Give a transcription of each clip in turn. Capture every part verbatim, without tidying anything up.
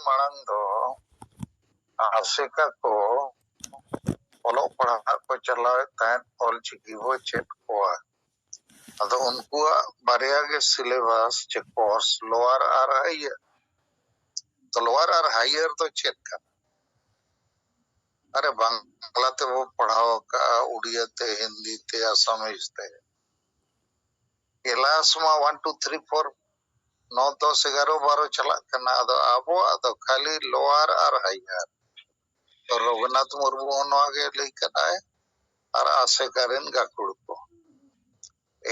ᱢᱟᱲᱟᱝ ᱫᱚ ᱟᱥᱮᱠᱟ ᱠᱚ ᱚᱞᱚᱜ ᱯᱟᱲᱦᱟᱜ ᱠᱚ ᱪᱟᱞᱟᱣᱮᱫ ᱛᱟᱦᱮᱸᱫ, ᱚᱞ ᱪᱤᱠᱤ ᱵᱚ ᱪᱮᱫ ᱠᱚᱣᱟ᱾ ᱟᱫᱚ ᱩᱱᱠᱩᱣᱟᱜ ᱵᱟᱨᱭᱟ ᱜᱮ ᱥᱤᱞᱮᱵᱟᱥ ᱪᱮ ᱠᱳᱨᱥ, ᱞᱳᱣᱟᱨ ᱟᱨ ᱦᱟᱭᱟᱨ᱾ ᱛᱚ ᱞᱳᱣᱟᱨ ᱟᱨ ᱦᱟᱭᱟᱨ ᱫᱚ ᱪᱮᱫ ᱠᱟᱱᱟ? ᱟᱨᱮ ᱵᱟᱝᱞᱟ ᱛᱮᱵᱚ ᱯᱟᱲᱦᱟᱣ ᱟᱠᱟᱫᱼᱟ, ᱩᱲᱤᱭᱟ ᱛᱮ, ᱦᱤᱱᱫᱤ ᱛᱮ, ᱟᱥᱟᱢᱤᱡ ᱛᱮ᱾ ᱠᱮᱞᱟᱥ ᱢᱟ ᱚᱣᱟᱱ ᱴᱩ ᱛᱷᱨᱤ ᱯᱷᱳᱨ, ᱱᱚ ᱫᱚᱥ ᱮᱜᱟᱨᱚ ᱵᱟᱨᱚ ᱪᱟᱞᱟᱜ ᱠᱟᱱᱟ᱾ ᱟᱫᱚ ᱟᱵᱚᱣᱟᱜ ᱫᱚ ᱠᱷᱟᱹᱞᱤ ᱞᱳᱣᱟᱨ ᱟᱨ ᱦᱟᱭᱟᱨ᱾ ᱛᱚ ᱨᱚᱜᱷᱩᱱᱟᱛᱷ ᱢᱩᱨᱢᱩ ᱦᱚᱸ ᱱᱚᱣᱟ ᱜᱮ ᱞᱟᱹᱭ ᱠᱟᱫᱟᱭ, ᱟᱨ ᱟᱥᱮᱠᱟ ᱨᱮᱱ ᱜᱟᱹᱠᱷᱩᱲ ᱠᱚ᱾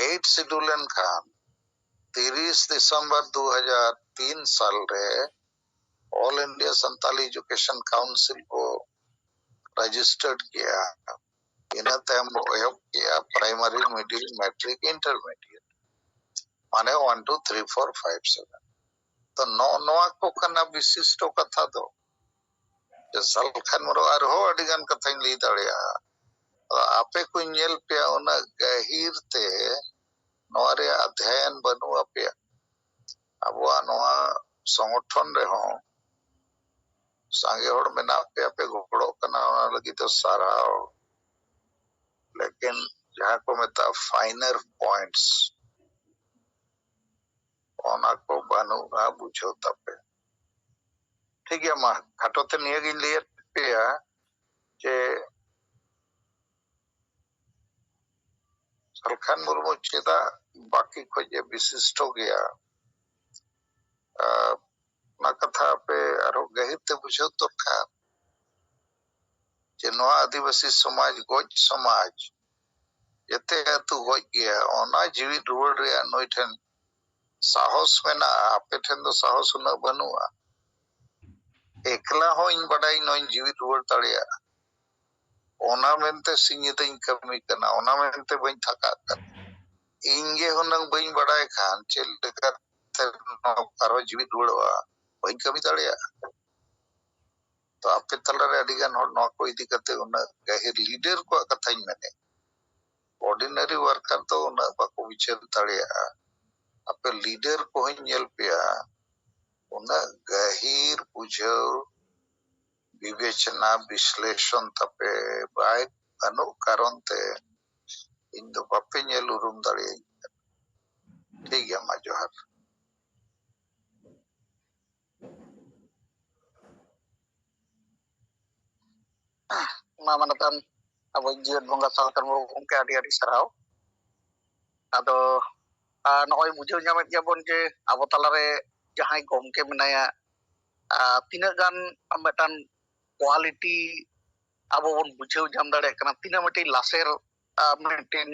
ᱮᱭᱤᱴ ᱥᱤᱰᱩᱞ ᱮᱱᱠᱷᱟᱱ ᱛᱤᱨᱤᱥ ᱰᱤᱥᱮᱢᱵᱚᱨ ᱫᱩ ᱦᱟᱡᱟᱨ ᱛᱤᱱ ᱥᱟᱞ ᱨᱮ All India Santali Education Council ᱠᱚ ᱨᱮᱡᱤᱥᱴᱟᱨᱰ ᱠᱮᱜᱼᱟ᱾ ᱤᱱᱟᱹ ᱛᱟᱭᱚᱢ ᱵᱚ ᱮᱦᱚᱵ ᱠᱮᱜᱼᱟ ᱯᱨᱟᱭᱢᱟᱨᱤ, ᱢᱤᱰᱤᱞ, ᱢᱮᱴᱨᱤᱠ, ᱤᱱᱴᱟᱨᱢᱤᱰᱤᱭᱮᱴ, ᱢᱟᱱᱮ one two three four five seven. ᱛᱚ ᱱᱚᱜᱼᱚ ᱱᱚᱣᱟ ᱠᱚ ᱠᱟᱱᱟ ᱵᱤᱥᱤᱥᱴᱚ ᱠᱟᱛᱷᱟ ᱫᱚ᱾ ᱡᱮ ᱥᱟᱞᱠᱷᱟᱱ ᱢᱩᱨᱢᱩ ᱟᱨᱦᱚᱸ ᱟᱹᱰᱤ ᱜᱟᱱ ᱠᱟᱛᱷᱟᱧ ᱞᱟᱹᱭ ᱫᱟᱲᱮᱭᱟᱜᱼᱟ᱾ ᱟᱫᱚ ᱟᱯᱮ ᱠᱚᱧ ᱧᱮᱞ ᱯᱮᱭᱟ ᱩᱱᱟᱹᱜ ᱜᱟᱹᱦᱤᱨ ᱛᱮ ᱱᱚᱣᱟ ᱨᱮᱭᱟᱜ ᱟᱫᱷᱭᱟᱭᱚᱱ ᱵᱟᱹᱱᱩᱜ ᱟᱯᱮᱭᱟ᱾ ᱟᱵᱚᱣᱟᱜ ᱱᱚᱣᱟ ᱥᱚᱝᱜᱚᱴᱷᱚᱱ ᱨᱮᱦᱚᱸ ᱥᱟᱸᱜᱮ ᱦᱚᱲ ᱢᱮᱱᱟᱜ ᱯᱮᱭᱟ, ᱯᱮ ᱜᱚᱲᱚᱜ ᱠᱟᱱᱟ, ᱚᱱᱟ ᱞᱟᱹᱜᱤᱫ ᱫᱚ ᱥᱟᱨᱦᱟᱣ᱾ ᱞᱮᱠᱤᱱ ᱡᱟᱦᱟᱸ ᱠᱚ ᱢᱮᱛᱟᱜᱼᱟ ᱯᱷᱟᱭᱤᱱᱟᱨ ᱯᱚᱭᱮᱱᱴᱥ, ᱚᱱᱟ ᱠᱚ ᱵᱟᱹᱱᱩᱜᱼᱟ ᱵᱩᱡᱷᱟᱹᱣ ᱛᱟᱯᱮ᱾ ᱴᱷᱤᱠ ᱜᱮᱭᱟ, ᱢᱟ ᱠᱷᱟᱴᱚ ᱛᱮ ᱱᱤᱭᱟᱹ ᱜᱤᱧ ᱞᱟᱹᱭᱟᱫ ᱯᱮᱭᱟ ᱡᱮ ᱥᱟᱞᱠᱷᱟᱱ ᱢᱩᱨᱢᱩ ᱪᱮᱫᱟᱜ ᱵᱟᱹᱠᱤ ᱠᱷᱚᱡ ᱮ ᱵᱤᱥᱤᱥᱴᱚ ᱜᱮᱭᱟ᱾ ᱟᱨ ᱚᱱᱟ ᱠᱟᱛᱷᱟ ᱟᱯᱮ ᱟᱨᱦᱚᱸ ᱜᱟᱹᱦᱤᱨ ᱛᱮ ᱵᱩᱡᱷᱟᱹᱣ ᱫᱚᱨᱠᱟᱨ ᱡᱮ ᱱᱚᱣᱟ ᱟᱹᱫᱤᱵᱟᱹᱥᱤ ᱥᱚᱢᱟᱡᱽ, ᱜᱚᱡ ᱥᱚᱢᱟᱡᱽ, ᱡᱮᱛᱮ ᱟᱹᱛᱩ ᱜᱚᱡ ᱜᱮᱭᱟ, ᱚᱱᱟ ᱡᱤᱣᱤᱫ ᱨᱩᱣᱟᱹᱲ ᱨᱮᱭᱟᱜ ᱱᱩᱭ ᱴᱷᱮᱱ ᱥᱟᱦᱚᱥ ᱢᱮᱱᱟᱜᱼᱟ, ᱟᱯᱮ ᱴᱷᱮᱱ ᱫᱚ ᱥᱟᱦᱚᱥ ᱩᱱᱟᱹᱜ ᱵᱟᱹᱱᱩᱜᱼᱟ᱾ ᱮᱠᱞᱟ ᱦᱚᱸ ᱤᱧ ᱵᱟᱰᱟᱭ ᱱᱚᱣᱟᱧ ᱡᱤᱣᱤᱫ ᱨᱩᱣᱟᱹᱲ ᱫᱟᱲᱮᱭᱟᱜᱼᱟ, ᱚᱱᱟ ᱢᱮᱱᱛᱮ ᱥᱤᱧ ᱧᱤᱫᱟᱹᱧ ᱠᱟᱹᱢᱤ ᱠᱟᱱᱟ, ᱚᱱᱟ ᱢᱮᱱᱛᱮ ᱵᱟᱹᱧ ᱛᱷᱟᱠᱟᱜ ᱠᱟᱱᱟ᱾ ᱤᱧ ᱜᱮ ᱦᱩᱱᱟᱹᱝ ᱵᱟᱹᱧ ᱵᱟᱰᱟᱭ ᱠᱷᱟᱱ ᱪᱮᱫ ᱞᱮᱠᱟᱛᱮ ᱱᱚᱣᱟ ᱟᱨᱦᱚᱸ ᱡᱤᱣᱤᱫ ᱨᱩᱣᱟᱹᱲᱚᱜᱼᱟ, ᱵᱟᱹᱧ ᱠᱟᱹᱢᱤ ᱫᱟᱲᱮᱭᱟᱜᱼᱟ᱾ ᱛᱚ ᱟᱯᱮ ᱛᱟᱞᱟᱨᱮ ᱟᱹᱰᱤ ᱜᱟᱱ ᱦᱚᱲ ᱱᱚᱣᱟ ᱠᱚ ᱤᱫᱤ ᱠᱟᱛᱮ ᱩᱱᱟᱹᱜ ᱜᱟᱹᱦᱤᱨ ᱞᱤᱰᱟᱨ ᱠᱚᱣᱟᱜ ᱠᱟᱛᱷᱟᱧ ᱢᱮᱱᱮᱫ, ᱚᱨᱰᱤᱱᱟᱨᱤ ᱣᱟᱨᱠᱟᱨ ᱫᱚ ᱩᱱᱟᱹᱜ ᱵᱟᱠᱚ ᱵᱤᱪᱟᱹᱨ ᱫᱟᱲᱮᱭᱟᱜᱼᱟ᱾ ᱟᱯᱮ ᱞᱤᱰᱟᱨ ᱠᱚᱦᱚᱸᱧ ᱧᱮᱞ ᱯᱮᱭᱟ, ᱩᱱᱟᱹᱜ ᱜᱟᱹᱦᱤᱨ ᱵᱩᱡᱷᱟᱹᱣ, ᱵᱤᱵᱮᱪᱚᱱᱟ, ᱵᱤᱥᱞᱮᱥᱚᱱ ᱛᱟᱯᱮ ᱵᱟᱭ ᱵᱟᱹᱱᱩᱜ ᱠᱟᱨᱚᱱ ᱛᱮ ᱤᱧ ᱫᱚ ᱵᱟᱯᱮ ᱧᱮᱞ ᱩᱨᱩᱢ ᱫᱟᱲᱮᱭᱟᱹᱧ ᱠᱟᱱᱟ᱾ ᱴᱷᱤᱠ ᱜᱮᱭᱟ, ᱢᱟ ᱡᱚᱦᱟᱨ᱾ ᱢᱟ ᱢᱟᱱᱚᱛᱟᱱ ᱟᱵᱚ ᱡᱤᱭᱚᱱ ᱵᱚᱸᱜᱟ ᱥᱟᱶᱛᱟ ᱵᱟᱹᱵᱩ ᱜᱚᱢᱠᱮ, ᱟᱹᱰᱤ ᱟᱹᱰᱤ ᱥᱟᱨᱦᱟᱣ᱾ ᱟᱫᱚ ᱟᱨ ᱱᱚᱜᱼᱚᱭ ᱵᱩᱡᱷᱟᱹᱣ ᱧᱟᱢᱮᱫ ᱜᱮᱭᱟᱵᱚᱱ ᱡᱮ ᱟᱵᱚ ᱛᱟᱞᱟᱨᱮ ᱡᱟᱦᱟᱸᱭ ᱜᱚᱢᱠᱮ ᱢᱮᱱᱟᱭᱟ, ᱟᱨ ᱛᱤᱱᱟᱹᱜ ᱜᱟᱱ ᱢᱤᱫᱴᱟᱝ ᱠᱳᱣᱟᱞᱤᱴᱤ ᱟᱵᱚ ᱵᱚᱱ ᱵᱩᱡᱷᱟᱹᱣ ᱧᱟᱢ ᱫᱟᱲᱮᱭᱟᱜ ᱠᱟᱱᱟ, ᱛᱤᱱᱟᱹᱜ ᱢᱤᱫᱴᱤᱡ ᱞᱟᱥᱮᱨ ᱟᱨ ᱢᱤᱫᱴᱤᱱ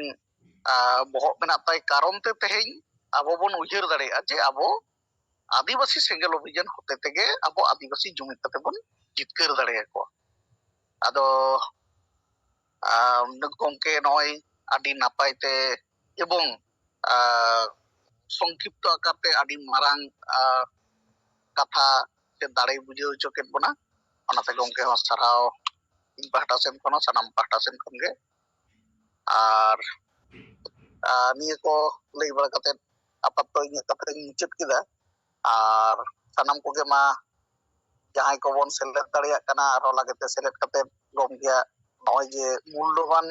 ᱟᱨ ᱵᱚᱦᱚᱜ ᱢᱮᱱᱟᱜ ᱛᱟᱭ ᱠᱟᱨᱚᱱ ᱛᱮ ᱛᱮᱦᱮᱧ ᱟᱵᱚ ᱵᱚᱱ ᱩᱭᱦᱟᱹᱨ ᱫᱟᱲᱮᱭᱟᱜᱼᱟ ᱡᱮ ᱟᱵᱚ ᱟᱹᱫᱤᱵᱟᱹᱥᱤ ᱥᱮᱸᱜᱮᱞ ᱚᱵᱷᱤᱡᱟᱱ ᱦᱚᱛᱮ ᱛᱮᱜᱮ ᱟᱵᱚ ᱟᱹᱫᱤᱵᱟᱹᱥᱤ ᱡᱩᱢᱤᱫ ᱠᱟᱛᱮ ᱵᱚᱱ ᱡᱤᱛᱠᱟᱹᱨ ᱫᱟᱲᱮᱭᱟᱠᱚᱣᱟ᱾ ᱟᱫᱚ ᱟᱨ ᱜᱚᱢᱠᱮ ᱱᱚᱜᱼᱚᱭ ᱟᱹᱰᱤ ᱱᱟᱯᱟᱭ ᱛᱮ ᱮᱵᱚᱝ ᱟᱨ ᱥᱚᱝᱠᱷᱤᱯᱛᱚ ᱟᱠᱟᱨ ᱛᱮ ᱟᱹᱰᱤ ᱢᱟᱨᱟᱝ ᱟᱨ ᱠᱟᱛᱷᱟ ᱥᱮ ᱫᱟᱲᱮᱭ ᱵᱩᱡᱷᱟᱹᱣ ᱦᱚᱪᱚ ᱠᱮᱫ ᱵᱚᱱᱟ᱾ ᱚᱱᱟᱛᱮ ᱜᱚᱢᱠᱮ ᱦᱚᱸ ᱥᱟᱨᱦᱟᱣ ᱤᱧ ᱯᱟᱦᱴᱟ ᱥᱮᱱ ᱠᱷᱚᱱ ᱦᱚᱸ, ᱥᱟᱱᱟᱢ ᱯᱟᱦᱴᱟ ᱥᱮᱱ ᱠᱷᱚᱱ ᱜᱮ᱾ ᱟᱨ ᱟᱨ ᱱᱤᱭᱟᱹ ᱠᱚ ᱞᱟᱹᱭ ᱵᱟᱲᱟ ᱠᱟᱛᱮ ᱟᱯᱟᱛᱚᱛᱚ ᱤᱧᱟᱹᱜ ᱠᱟᱛᱷᱟᱧ ᱢᱩᱪᱟᱹᱫ ᱠᱮᱫᱟ᱾ ᱟᱨ ᱥᱟᱱᱟᱢ ᱠᱚᱜᱮ ᱢᱟ ᱡᱟᱦᱟᱸᱭ ᱠᱚᱵᱚᱱ ᱥᱮᱞᱮᱫ ᱫᱟᱲᱮᱭᱟᱜ ᱠᱟᱱᱟ, ᱟᱨᱦᱚᱸ ᱞᱟᱜᱮ ᱛᱮ ᱥᱮᱞᱮᱫ ᱠᱟᱛᱮ ᱜᱚᱢᱠᱮᱭᱟᱜ ᱱᱚᱜᱼᱚᱭ ᱡᱮ ᱢᱩᱞᱞᱚᱵᱟᱱ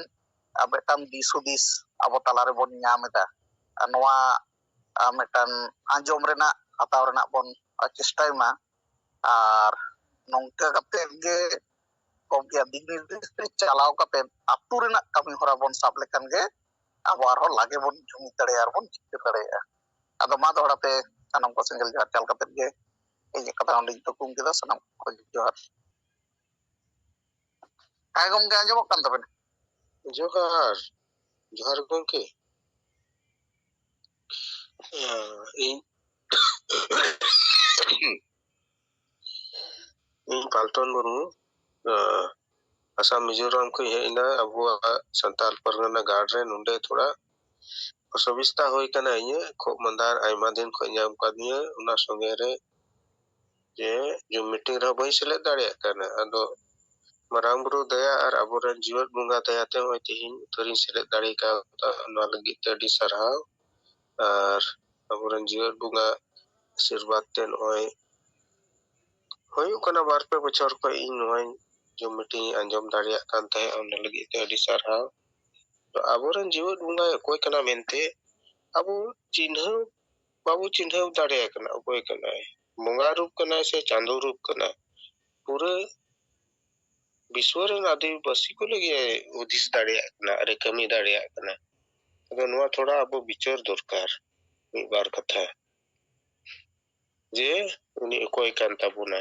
ᱟᱨ ᱢᱤᱫᱴᱟᱝ ᱫᱤᱥ ᱦᱩᱫᱤᱥ ᱟᱵᱚ ᱛᱟᱞᱟ ᱨᱮᱵᱚᱱ ᱧᱟᱢ ᱮᱫᱟ, ᱟᱨ ᱱᱚᱣᱟ ᱟᱨ ᱢᱤᱫᱴᱟᱝ ᱟᱸᱡᱚᱢ ᱨᱮᱱᱟᱜ, ᱦᱟᱛᱟᱣ ᱨᱮᱱᱟᱜ ᱵᱚᱱ ᱪᱮᱥᱴᱟᱭ ᱢᱟ᱾ ᱟᱨ ᱱᱚᱝᱠᱟ ᱠᱟᱛᱮ ᱜᱮ ᱜᱚᱢᱠᱮᱭᱟᱜ ᱫᱤᱠ ᱱᱤᱨᱫᱮᱥ ᱛᱮ ᱪᱟᱞᱟᱣ ᱠᱟᱛᱮ ᱟᱹᱛᱩ ᱨᱮᱱᱟᱜ ᱠᱟᱹᱢᱤ ᱦᱚᱨᱟ ᱵᱚᱱ ᱥᱟᱵ ᱞᱮᱠᱷᱟᱱ ᱜᱮ ᱟᱵᱚ ᱟᱨᱦᱚᱸ ᱞᱟᱜᱮ ᱵᱚᱱ ᱡᱩᱢᱤᱫ ᱫᱟᱲᱮᱭᱟᱜᱼᱟ ᱟᱨ ᱵᱚᱱ ᱡᱤᱛᱠᱟᱹᱨ ᱫᱟᱲᱮᱭᱟᱜᱼᱟ᱾ ᱟᱫᱚ ᱢᱟ ᱫᱚᱦᱲᱟ ᱛᱮ ᱥᱟᱱᱟᱢ ᱠᱚ ᱥᱮᱸᱜᱮᱞ ᱡᱚᱦᱟᱨ ᱪᱟᱞ ᱠᱟᱛᱮ ᱜᱮ ᱤᱧᱟᱹᱜ ᱠᱟᱛᱷᱟ ᱚᱸᱰᱮᱧ ᱛᱷᱩᱠᱩᱢ ᱠᱮᱫᱟ᱾ ᱥᱟᱱᱟᱢ ᱠᱚ ᱡᱚᱦᱟᱨ᱾ ᱦᱮᱸ ᱜᱚᱢᱠᱮ, ᱟᱸᱡᱚᱢᱚᱜ ᱠᱟᱱ ᱛᱟᱵᱮᱱᱟ? ᱡᱚᱦᱟᱨ, ᱡᱚᱦᱟᱨ ᱜᱚᱢᱠᱮ᱾ ᱤᱧ ᱤᱧ ᱯᱟᱞᱴᱚᱱ ᱢᱩᱨᱢᱩ, ᱟᱸ, ᱟᱥᱟᱢ ᱢᱤᱡᱳᱨᱟᱢ ᱠᱷᱚᱱ ᱦᱮᱡ ᱮᱱᱟ᱾ ᱟᱵᱚᱣᱟᱜ ᱥᱟᱱᱛᱟᱲ ᱯᱟᱨᱜᱟᱱᱟ ᱜᱟᱲ ᱨᱮ ᱱᱚᱰᱮ ᱛᱷᱚᱲᱟ ᱚᱥᱩᱵᱤᱥᱛᱟ ᱦᱩᱭ ᱠᱟᱱᱟ᱾ ᱤᱧᱟᱹᱜ ᱠᱷᱩᱜ ᱢᱟᱸᱫᱟ ᱟᱭᱢᱟ ᱫᱤᱱ ᱠᱷᱚᱱ ᱧᱟᱢ ᱠᱟᱫᱤᱧᱟ, ᱚᱱᱟ ᱥᱚᱸᱜᱮ ᱨᱮ ᱡᱮ ᱡᱩᱢ ᱢᱤᱴᱤᱝ ᱨᱮᱦᱚᱸ ᱵᱟᱹᱧ ᱥᱮᱞᱮᱫ ᱫᱟᱲᱮᱭᱟᱜ ᱠᱟᱱᱟ᱾ ᱟᱫᱚ ᱢᱟᱨᱟᱝ ᱵᱩᱨᱩ ᱫᱟᱭᱟ ᱟᱨ ᱟᱵᱚᱨᱮᱱ ᱡᱤᱣᱮᱫ ᱵᱚᱸᱜᱟ ᱫᱟᱭᱟᱛᱮ ᱱᱚᱜᱼᱚᱭ ᱛᱮᱦᱮᱧ ᱩᱛᱟᱹᱨᱤᱧ ᱥᱮᱞᱮᱫ ᱫᱟᱲᱮ ᱠᱟᱣᱫᱟ, ᱚᱱᱟ ᱞᱟᱹᱜᱤᱫ ᱛᱮ ᱟᱹᱰᱤ ᱥᱟᱨᱦᱟᱣ᱾ ᱟᱨ ᱟᱵᱚᱨᱮᱱ ᱡᱤᱣᱮᱫ ᱵᱚᱸᱜᱟ ᱟᱥᱤᱨᱵᱟᱫᱽ ᱛᱮ ᱱᱚᱜᱼᱚᱭ ᱦᱩᱭᱩᱜ ᱠᱟᱱᱟ, ᱵᱟᱨ ᱯᱮ ᱵᱚᱪᱷᱚᱨ ᱠᱷᱚᱱ ᱤᱧ ᱱᱚᱣᱟᱧ ᱡᱩᱢ meeting ᱤᱧ ᱟᱸᱡᱚᱢ ᱫᱟᱲᱮᱭᱟᱜ ᱠᱟᱱ ᱛᱟᱦᱮᱸᱫ᱾ ᱚᱱᱟ ᱞᱟᱹᱜᱤᱫ ᱛᱮ ᱟᱹᱰᱤ ᱥᱟᱨᱦᱟᱣ᱾ ᱛᱚ ᱟᱵᱚᱨᱮᱱ ᱡᱤᱣᱮᱫ ᱵᱚᱸᱜᱟᱭ ᱚᱠᱚᱭ ᱠᱟᱱᱟ ᱢᱮᱱᱛᱮ ᱟᱵᱚ ᱪᱤᱱᱦᱟᱹᱣ ᱵᱟᱵᱚ ᱪᱤᱱᱦᱟᱹᱣ ᱫᱟᱲᱮᱭᱟᱭ ᱠᱟᱱᱟ᱾ ᱚᱠᱚᱭ ᱠᱟᱱᱟᱭ, ᱵᱚᱸᱜᱟ ᱨᱩᱯ ᱠᱟᱱᱟᱭ ᱥᱮ ᱪᱟᱸᱫᱚ ᱨᱩᱯ ᱠᱟᱱᱟᱭ? ᱯᱩᱨᱟᱹ ᱵᱤᱥᱣᱚ ᱨᱮᱱ ᱟᱹᱫᱤᱵᱟᱹᱥᱤ ᱠᱚ ᱞᱟᱹᱜᱤᱫ ᱮ ᱦᱩᱫᱤᱥ ᱫᱟᱲᱮᱭᱟᱜ ᱠᱟᱱᱟ ᱟᱨ ᱮ ᱠᱟᱹᱢᱤ ᱫᱟᱲᱮᱭᱟᱜ ᱠᱟᱱᱟ᱾ ᱟᱫᱚ ᱱᱚᱣᱟ ᱛᱷᱚᱲᱟ ᱟᱵᱚ ᱵᱤᱪᱟᱹᱨ ᱫᱚᱨᱠᱟᱨ, ᱢᱤᱫ ᱵᱟᱨ ᱠᱟᱛᱷᱟ, ᱡᱮ ᱩᱱᱤ ᱚᱠᱚᱭ ᱠᱟᱱ ᱛᱟᱵᱚᱱᱟ᱾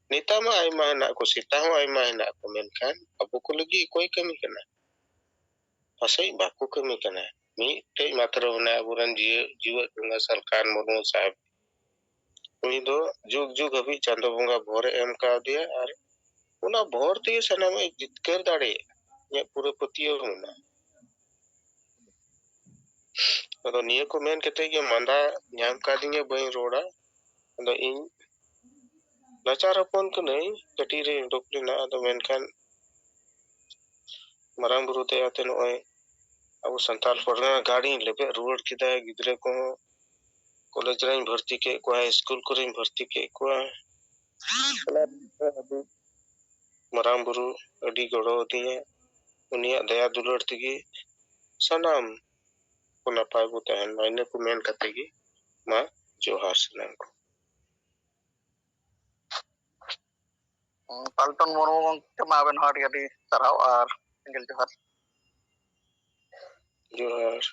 ᱱᱮᱛᱟ ᱢᱟ ᱟᱭᱢᱟ ᱦᱮᱱᱟᱜ ᱠᱚ, ᱥᱮᱛᱟ ᱦᱚᱸ ᱟᱭᱢᱟ ᱦᱮᱱᱟᱜ ᱠᱚ, ᱢᱮᱱᱠᱷᱟᱱ ᱟᱵᱚ ᱠᱚ ᱞᱟᱹᱜᱤᱫ ᱚᱠᱚᱭ ᱠᱟᱹᱢᱤ ᱠᱟᱱᱟ? ᱯᱟᱥᱮᱡ ᱵᱟᱠᱚ ᱠᱟᱹᱢᱤ ᱠᱟᱱᱟ᱾ ᱢᱤᱫᱴᱮᱡ ᱢᱟᱛᱨᱚ ᱢᱮᱱᱟᱭᱟ ᱟᱵᱚᱨᱮᱱ ᱡᱤᱭᱟᱹ-, ᱡᱤᱣᱮᱫ ᱵᱚᱸᱜᱟ ᱥᱟᱞᱠᱷᱟᱱ ᱢᱩᱨᱢᱩ ᱥᱟᱦᱮᱵ᱾ ᱩᱱᱤ ᱫᱚ ᱡᱩᱜᱽ ᱡᱩᱜᱽ ᱦᱟᱹᱵᱤᱡ ᱪᱟᱸᱫᱚ ᱵᱚᱸᱜᱟ ᱵᱷᱚᱨᱮ ᱮᱢ ᱠᱟᱣᱫᱮᱭᱟ ᱟᱨ ᱚᱱᱟ ᱵᱷᱚᱨ ᱛᱮᱜᱮ ᱥᱟᱱᱟᱢᱟᱜ ᱮ ᱡᱤᱛᱠᱟᱹᱨ ᱫᱟᱲᱮᱭᱟᱜᱼᱟ᱾ ᱤᱧᱟᱹᱜ ᱯᱩᱨᱟᱹ ᱯᱟᱹᱛᱭᱟᱹᱣ ᱢᱮᱱᱟᱜᱼᱟ᱾ ᱟᱫᱚ ᱱᱤᱭᱟᱹ ᱠᱚ ᱢᱮᱱ ᱠᱟᱛᱮ ᱜᱮ ᱢᱟᱸᱫᱟ ᱧᱟᱢ ᱠᱟᱫᱤᱧᱟ, ᱵᱟᱹᱧ ᱨᱚᱲᱟ᱾ ᱟᱫᱚ ᱤᱧ ᱱᱟᱪᱟᱨ ᱦᱚᱯᱚᱱ ᱠᱟᱹᱱᱟᱹᱧ, ᱠᱟᱹᱴᱤᱡ ᱨᱮᱧ ᱩᱰᱩᱠ ᱞᱮᱱᱟ᱾ ᱟᱫᱚ ᱢᱮᱱᱠᱷᱟᱱ ᱢᱟᱨᱟᱝ ᱵᱩᱨᱩ ᱫᱟᱭᱟᱛᱮ ᱱᱚᱜᱼᱚᱭ ᱟᱵᱚ ᱥᱟᱱᱛᱟᱲ ᱯᱟᱨᱜᱟᱱᱟ ᱜᱟᱲᱤᱧ ᱞᱮᱵᱮᱫ ᱨᱩᱣᱟᱹᱲ ᱠᱮᱫᱟ᱾ ᱜᱤᱫᱽᱨᱟᱹ ᱠᱚᱦᱚᱸ ᱠᱚᱞᱮᱡᱽ ᱨᱮᱧ ᱵᱷᱚᱨᱛᱤ ᱠᱮᱫ ᱠᱚᱣᱟ, ᱦᱟᱭ ᱥᱠᱩᱞ ᱠᱚᱨᱮᱧ ᱵᱷᱚᱨᱛᱤ ᱠᱮᱫ ᱠᱚᱣᱟ᱾ ᱚᱱᱟ ᱟᱵᱚ ᱢᱟᱨᱟᱝ ᱵᱩᱨᱩ ᱟᱹᱰᱤ ᱜᱚᱲᱚ ᱟᱹᱫᱤᱧᱟ᱾ ᱩᱱᱤᱭᱟᱜ ᱫᱟᱭᱟ ᱫᱩᱞᱟᱹᱲ ᱛᱮᱜᱮ ᱥᱟᱱᱟᱢ ᱠᱚ ᱱᱟᱯᱟᱭ ᱵᱚ ᱛᱟᱦᱮᱱ ᱢᱟ᱾ ᱤᱱᱟᱹ ᱠᱚ ᱢᱮᱱ ᱠᱟᱛᱮ ᱜᱮ ᱢᱟ ᱡᱚᱦᱟᱨ ᱥᱟᱱᱟᱢ ᱠᱚ᱾ ᱯᱟᱞᱴᱚᱱ ᱢᱩᱨᱢᱩ ᱜᱚᱢᱠᱮ ᱢᱟ ᱟᱵᱮᱱ ᱦᱚᱸ ᱟᱹᱰᱤ ᱟᱹᱰᱤ ᱥᱟᱨᱦᱟᱣ ᱟᱨ ᱥᱮᱸᱜᱮᱞ ᱡᱚᱦᱟᱨ᱾ ᱡᱚᱦᱟᱨ᱾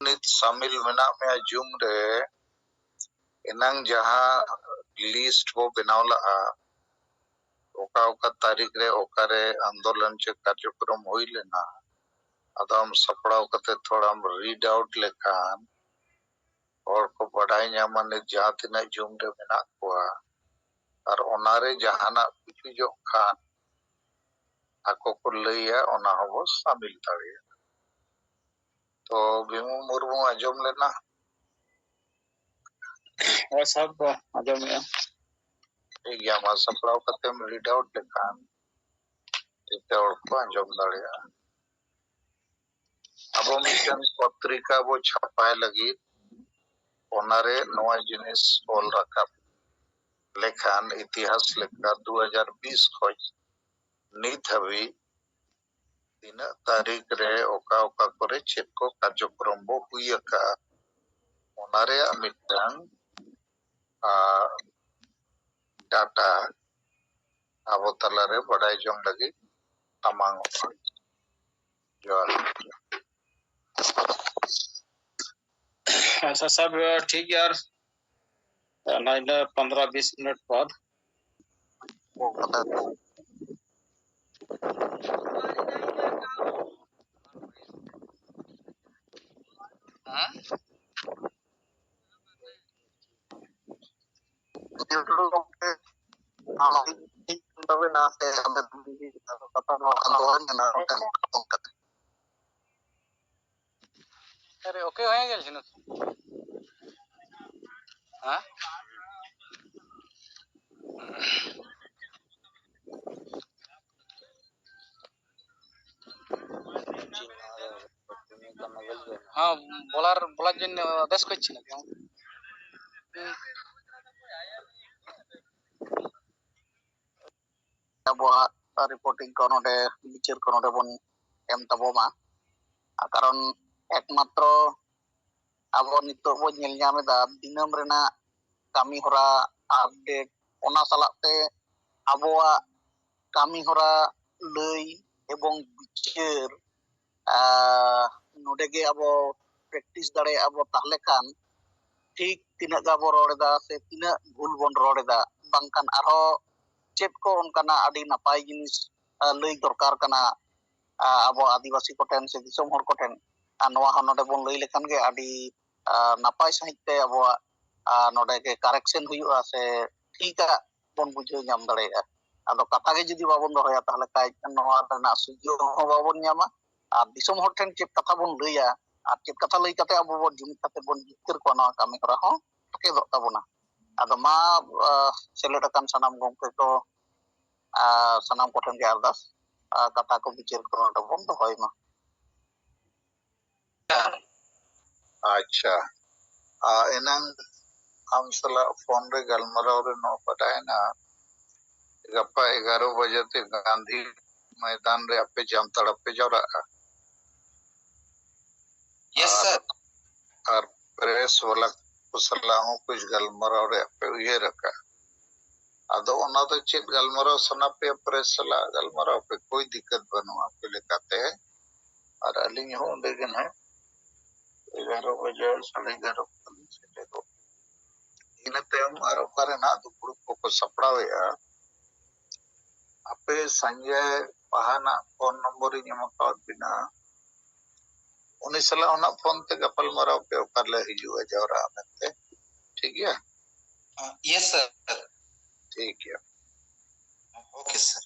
ᱱᱤᱛ ᱥᱟᱢᱤᱞ ᱢᱮᱱᱟᱜ ᱢᱮᱭᱟ ᱡᱩᱢ ᱨᱮ, ᱮᱱᱟᱝ ᱡᱟᱦᱟᱸ ᱞᱤᱥᱴ ᱵᱚ ᱵᱮᱱᱟᱣ ᱞᱟᱜᱼᱟ, ᱚᱠᱟ ᱚᱠᱟ ᱛᱟᱹᱨᱤᱠᱷ ᱨᱮ ᱚᱠᱟᱨᱮ ᱟᱱᱫᱳᱞᱚᱱ ᱪᱮ ᱠᱟᱨᱡᱚᱠᱨᱚᱢ ᱦᱩᱭ ᱞᱮᱱᱟ, ᱟᱫᱚ ᱟᱢ ᱥᱟᱯᱲᱟᱣ ᱠᱟᱛᱮ ᱛᱷᱚᱲᱟᱢ read out ᱞᱮᱠᱷᱟᱱ ᱦᱚᱲ ᱠᱚ ᱵᱟᱰᱟᱭ ᱧᱟᱢᱟ ᱱᱤᱛ ᱡᱟᱦᱟᱸ ᱛᱤᱱᱟᱹᱜ ᱡᱩᱢ ᱨᱮ ᱢᱮᱱᱟᱜ ᱠᱚᱣᱟ, ᱟᱨ ᱚᱱᱟᱨᱮ ᱡᱟᱦᱟᱱᱟᱜ ᱠᱩᱪᱩᱡᱚᱜ ᱠᱷᱟᱱ ᱟᱠᱚ ᱠᱚ ᱞᱟᱹᱭᱟ, ᱚᱱᱟ ᱦᱚᱸᱵᱚ ᱥᱟᱢᱤᱞ ᱫᱟᱲᱮᱭᱟᱜᱼᱟ᱾ ᱛᱚ ᱵᱷᱤᱢᱩ ᱢᱩᱨᱢᱩ ᱟᱸᱡᱚᱢ ᱞᱮᱱᱟ? ᱦᱳᱭ ᱥᱟᱵ ᱟᱸᱡᱚᱢᱮᱜᱼᱟ᱾ ᱴᱷᱤᱠ ᱜᱮᱭᱟ, ᱢᱟ ᱥᱟᱯᱲᱟᱣ ᱠᱟᱛᱮᱢ read out ᱞᱮᱠᱷᱟᱱ ᱡᱚᱛᱚ ᱦᱚᱲ ᱠᱚ ᱟᱸᱡᱚᱢ ᱫᱟᱲᱮᱭᱟᱜᱼᱟ᱾ ᱟᱵᱚ ᱢᱤᱫᱴᱮᱱ ᱯᱚᱛᱨᱤᱠᱟ ᱵᱚ ᱪᱷᱟᱯᱟᱭ ᱞᱟᱹᱜᱤᱫ ᱚᱱᱟᱨᱮ ᱱᱚᱣᱟ ᱡᱤᱱᱤᱥ ᱚᱞ ᱨᱟᱠᱟᱵ ᱞᱮᱠᱷᱟᱱ ᱤᱛᱤᱦᱟᱥ ᱞᱮᱠᱟ ᱫᱩ ᱦᱟᱡᱟᱨ ᱵᱤᱥ ᱠᱷᱚᱱ ᱱᱤᱛ ᱦᱟᱹᱵᱤᱡ ᱛᱤᱱᱟᱹᱜ ᱛᱟᱹᱨᱤᱠᱷ ᱨᱮ ᱚᱠᱟ ᱚᱠᱟ ᱠᱚᱨᱮ ᱪᱮᱫ ᱠᱚ ᱠᱟᱨᱡᱚᱠᱨᱚᱢ ᱵᱚ ᱦᱩᱭ ᱟᱠᱟᱫᱼᱟ, ᱚᱱᱟ ᱨᱮᱭᱟᱜ ᱢᱤᱫᱴᱟᱝ ᱰᱟᱴᱟ ᱟᱵᱚ ᱛᱟᱞᱟᱨᱮ ᱵᱟᱰᱟᱭ ᱡᱚᱝ ᱞᱟᱹᱜᱤᱫ ᱥᱟᱢᱟᱝ ᱚᱜᱼᱟ᱾ ᱡᱚᱦᱟᱨ᱾ ᱟᱪᱪᱷᱟ ᱥᱟᱦᱮᱵ, ᱴᱷᱤᱠ ᱜᱮᱭᱟ, ᱟᱨ ᱱᱟᱭᱞᱮ ᱯᱚᱱᱫᱽᱨᱚ ᱵᱤᱥ ᱢᱤᱱᱤᱴ ᱵᱟᱫ᱾ ᱦᱮᱸ? ᱜᱚᱢᱠᱮ, ᱟᱢᱟᱜ ᱛᱟᱵᱮᱱᱟ ᱥᱮ ᱟᱵᱮᱱ ᱠᱟᱛᱷᱟ ᱱᱚᱣᱟ ᱠᱷᱟᱱ ᱫᱚ ᱵᱟᱝ ᱠᱟᱱᱟ, ᱚᱱᱠᱟ ᱚᱱᱠᱟ ᱛᱮ᱾ अरे ओके हो गया ना? हाँ। हाँ, बोलार बोलार जन्य आदेश करछिल। ᱟᱵᱚᱣᱟᱜ ᱨᱤᱯᱳᱨᱴᱤᱝ ᱠᱚ ᱱᱚᱰᱮ, ᱵᱤᱪᱟᱹᱨ ᱠᱚ ᱱᱚᱰᱮ ᱵᱚᱱ ᱮᱢ ᱛᱟᱵᱚ ᱢᱟ᱾ ᱟᱨ ᱠᱟᱨᱚᱱ ᱮᱠᱢᱟᱛᱨᱚ ᱟᱵᱚ ᱱᱤᱛᱚᱜ ᱵᱚᱱ ᱧᱮᱞ ᱧᱟᱢ ᱮᱫᱟ ᱫᱤᱱᱟᱹᱢ ᱨᱮᱱᱟᱜ ᱠᱟᱹᱢᱤ ᱦᱚᱨᱟ, ᱟᱯᱰᱮᱴ, ᱚᱱᱟ ᱥᱟᱞᱟᱜ ᱛᱮ ᱟᱵᱚᱣᱟᱜ ᱠᱟᱹᱢᱤ ᱦᱚᱨᱟ ᱞᱟᱹᱭ ᱮᱵᱚᱝ ᱵᱤᱪᱟᱹᱨ, ᱟᱨ ᱱᱚᱰᱮ ᱜᱮ ᱟᱵᱚ ᱯᱨᱮᱠᱴᱤᱥ ᱫᱟᱲᱮᱭᱟᱜᱼᱟ ᱵᱚ, ᱛᱟᱦᱚᱞᱮ ᱠᱷᱟᱱ ᱴᱷᱤᱠ ᱛᱤᱱᱟᱹᱜ ᱜᱟᱱ ᱵᱚ ᱨᱚᱲ ᱮᱫᱟ ᱥᱮ ᱛᱤᱱᱟᱹᱜ ᱵᱷᱩᱞ ᱵᱚᱱ ᱨᱚᱲ ᱮᱫᱟ, ᱵᱟᱝᱠᱷᱟᱱ ᱟᱨᱦᱚᱸ ᱪᱮᱫ ᱠᱚ ᱚᱱᱠᱟᱱᱟᱜ ᱟᱹᱰᱤ ᱱᱟᱯᱟᱭ ᱡᱤᱱᱤᱥ, ᱟᱨ, ᱞᱟᱹᱭ ᱫᱚᱨᱠᱟᱨ ᱠᱟᱱᱟ, ᱟᱨ, ᱟᱵᱚ ᱟᱹᱫᱤᱵᱟᱹᱥᱤ ᱠᱚᱴᱷᱮᱱ ᱥᱮ ᱫᱤᱥᱚᱢ ᱦᱚᱲ ᱠᱚᱴᱷᱮᱱ᱾ ᱟᱨ ᱱᱚᱣᱟ ᱦᱚᱸ ᱱᱚᱰᱮ ᱵᱚᱱ ᱞᱟᱹᱭ ᱞᱮᱠᱷᱟᱱ ᱜᱮ ᱟᱹᱰᱤ, ᱟᱨ, ᱱᱟᱯᱟᱭ ᱥᱟᱺᱦᱤᱡ ᱛᱮ ᱟᱵᱚᱣᱟᱜ, ᱟᱨ, ᱱᱚᱰᱮ ᱜᱮ ᱠᱟᱨᱮᱠᱥᱚᱱ ᱦᱩᱭᱩᱜᱼᱟ ᱥᱮ ᱴᱷᱤᱠᱟᱜ ᱵᱚᱱ ᱵᱩᱡᱷᱟᱹᱣ ᱧᱟᱢ ᱫᱟᱲᱮᱭᱟᱜᱼᱟ᱾ ᱟᱫᱚ ᱠᱟᱛᱷᱟ ᱜᱮ ᱡᱩᱫᱤ ᱵᱟᱵᱚᱱ ᱫᱚᱦᱚᱭᱟ, ᱛᱟᱦᱚᱞᱮ ᱠᱷᱟᱡ ᱱᱚᱣᱟ ᱨᱮᱱᱟᱜ ᱥᱩᱡᱳᱜᱽ ᱦᱚᱸ ᱵᱟᱵᱚᱱ ᱧᱟᱢᱟ, ᱟᱨ ᱫᱤᱥᱚᱢ ᱦᱚᱲ ᱴᱷᱮᱱ ᱪᱮᱫ ᱠᱟᱛᱷᱟ ᱵᱚᱱ ᱞᱟᱹᱭᱟ, ᱟᱨ ᱪᱮᱫ ᱠᱟᱛᱷᱟ ᱞᱟᱹᱭ ᱠᱟᱛᱮ ᱟᱵᱚ ᱵᱚᱱ ᱡᱩᱢᱤᱫ ᱠᱟᱛᱮ ᱵᱚᱱ ᱡᱤᱛᱠᱟᱹᱨ ᱠᱚᱣᱟ, ᱱᱚᱣᱟ ᱠᱟᱹᱢᱤ ᱦᱚᱨᱟ ᱦᱚᱸ ᱟᱴᱠᱮᱫᱚᱜ ᱛᱟᱵᱚᱱᱟ᱾ ᱟᱫᱚ ᱢᱟ, ᱟᱨ, ᱥᱮᱞᱮᱫ ᱟᱠᱟᱱ ᱥᱟᱱᱟᱢ ᱜᱚᱢᱠᱮ ᱠᱚ, ᱟᱨ ᱥᱟᱱᱟᱢ ᱠᱚᱴᱷᱮᱱ ᱜᱮ ᱟᱨᱫᱟᱥ, ᱟᱨ ᱠᱟᱛᱷᱟ ᱠᱚ ᱵᱤᱪᱟᱹᱨ ᱠᱚ ᱱᱚᱰᱮ ᱵᱚᱱ ᱫᱚᱦᱚᱭ ᱢᱟ᱾ ᱟᱪᱪᱷᱟ, ᱟᱨ ᱮᱱᱟᱝ ᱟᱢ ᱥᱟᱞᱟᱜ ᱯᱷᱳᱱ ᱨᱮ ᱜᱟᱞᱢᱟᱨᱟᱣ ᱨᱮ ᱱᱚᱣᱟ ᱵᱟᱰᱟᱭᱮᱱᱟ, ᱜᱟᱯᱟ ᱮᱜᱟᱨᱚ ᱵᱟᱡᱮ ᱛᱮ ᱜᱟᱱᱫᱷᱤ ᱢᱚᱭᱫᱟᱱ ᱨᱮ ᱟᱯᱮ ᱡᱟᱢᱛᱟᱲᱟ ᱯᱮ ᱡᱟᱣᱨᱟᱜᱼᱟ᱾ ᱭᱮᱥ ᱥᱟᱨ᱾ ᱟᱨ ᱯᱨᱮᱥ ᱣᱟᱞᱟ ᱠᱚ ᱥᱟᱞᱟᱜ ᱦᱚᱸ ᱠᱩᱪ ᱜᱟᱞᱢᱟᱨᱟᱣ ᱨᱮᱭᱟᱜ ᱯᱮ ᱩᱭᱦᱟᱹᱨ ᱟᱠᱟᱫᱼᱟ᱾ ᱟᱫᱚ ᱚᱱᱟ ᱫᱚ ᱪᱮᱫ ᱜᱟᱞᱢᱟᱨᱟᱣ ᱥᱟᱱᱟ ᱯᱮᱭᱟ, ᱯᱨᱮᱥ ᱥᱟᱞᱟᱜ ᱜᱟᱞᱢᱟᱨᱟᱣ ᱯᱮ, ᱠᱳᱭ ᱫᱤᱠᱠᱟᱛ ᱵᱟᱹᱱᱩᱜᱼᱟ ᱟᱯᱮ ᱞᱮᱠᱟᱛᱮ᱾ ᱟᱨ ᱟᱹᱞᱤᱧ ᱦᱚᱸ ᱚᱸᱰᱮ ᱜᱮ ᱱᱟᱦᱟᱜ ᱮᱜᱟᱨᱚ ᱵᱟᱡᱮ, ᱥᱟᱲᱮ ᱮᱜᱟᱨᱚ ᱠᱷᱚᱱ ᱥᱮᱴᱮᱨᱚᱜ᱾ ᱤᱱᱟᱹ ᱛᱟᱭᱚᱢ ᱟᱨ ᱚᱠᱟᱨᱮ ᱱᱟᱦᱟᱜ ᱫᱩᱯᱲᱩᱵ ᱠᱚᱠᱚ ᱥᱟᱯᱲᱟᱣᱮᱫᱼᱟ, ᱟᱯᱮ ᱥᱟᱸᱡᱮ ᱯᱟᱦᱟᱱᱟᱜ ᱯᱷᱳᱱ ᱱᱚᱢᱵᱚᱨ ᱤᱧ ᱮᱢ ᱟᱠᱟᱣᱟᱫ ᱵᱤᱱᱟ, ᱩᱱᱤ ᱥᱟᱞᱟᱜ ᱚᱱᱟ ᱯᱷᱳᱱ ᱛᱮ ᱜᱟᱯᱟᱞᱢᱟᱨᱟᱣ ᱯᱮ, ᱚᱠᱟ ᱨᱮᱞᱮ ᱦᱤᱡᱩᱜᱼᱟ ᱡᱟᱣᱨᱟᱜᱼᱟ ᱢᱮᱱᱛᱮ᱾ ᱴᱷᱤᱠ ᱜᱮᱭᱟ? ᱭᱮᱥ ᱥᱟᱨ᱾ ᱴᱷᱤᱠ ᱜᱮᱭᱟ᱾ ᱳᱠᱮ ᱥᱟᱨ᱾